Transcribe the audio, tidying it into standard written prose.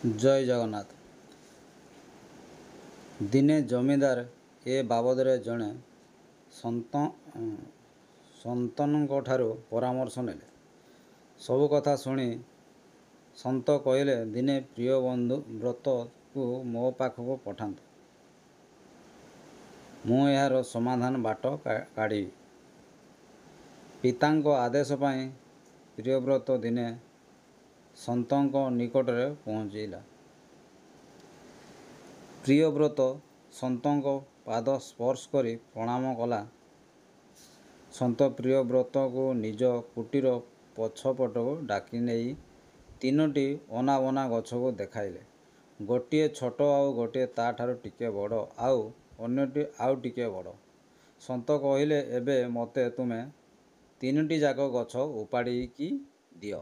ଜୟ ଜଗନ୍ନାଥ। ଦିନେ ଜମିଦାର ଏ ବାବଦରେ ଜଣେ ସନ୍ତଙ୍କଠାରୁ ପରାମର୍ଶ ନେଲେ। ସବୁ କଥା ଶୁଣି ସନ୍ତ କହିଲେ, ଦିନେ ପ୍ରିୟବ୍ରତକୁ ମୋ ପାଖକୁ ପଠାନ୍ତୁ। ମୁଁ ଏହାର ସମାଧାନ ବାଟ କାଢ଼ିବି। ପିତାଙ୍କ ଆଦେଶ ପାଇ ପ୍ରିୟବ୍ରତ ଦିନେ ସନ୍ତଙ୍କ ନିକଟରେ ପହଞ୍ଚିଲା। ପ୍ରିୟବ୍ରତ ସନ୍ତଙ୍କ ପାଦ ସ୍ପର୍ଶ କରି ପ୍ରଣାମ କଲା। ସନ୍ତ ପ୍ରିୟବ୍ରତକୁ ନିଜ କୁଟୀର ପଛପଟକୁ ଡାକିନେଇ ତିନୋଟି ଅନାବନା ଗଛକୁ ଦେଖାଇଲେ। ଗୋଟିଏ ଛୋଟ, ଆଉ ଗୋଟିଏ ତା'ଠାରୁ ଟିକିଏ ବଡ଼, ଆଉ ଅନ୍ୟଟି ଆଉ ଟିକିଏ ବଡ଼। ସନ୍ତ କହିଲେ, ଏବେ ମୋତେ ତୁମେ ତିନୋଟିଯାକ ଗଛ ଉପାଡ଼ିକି ଦିଅ।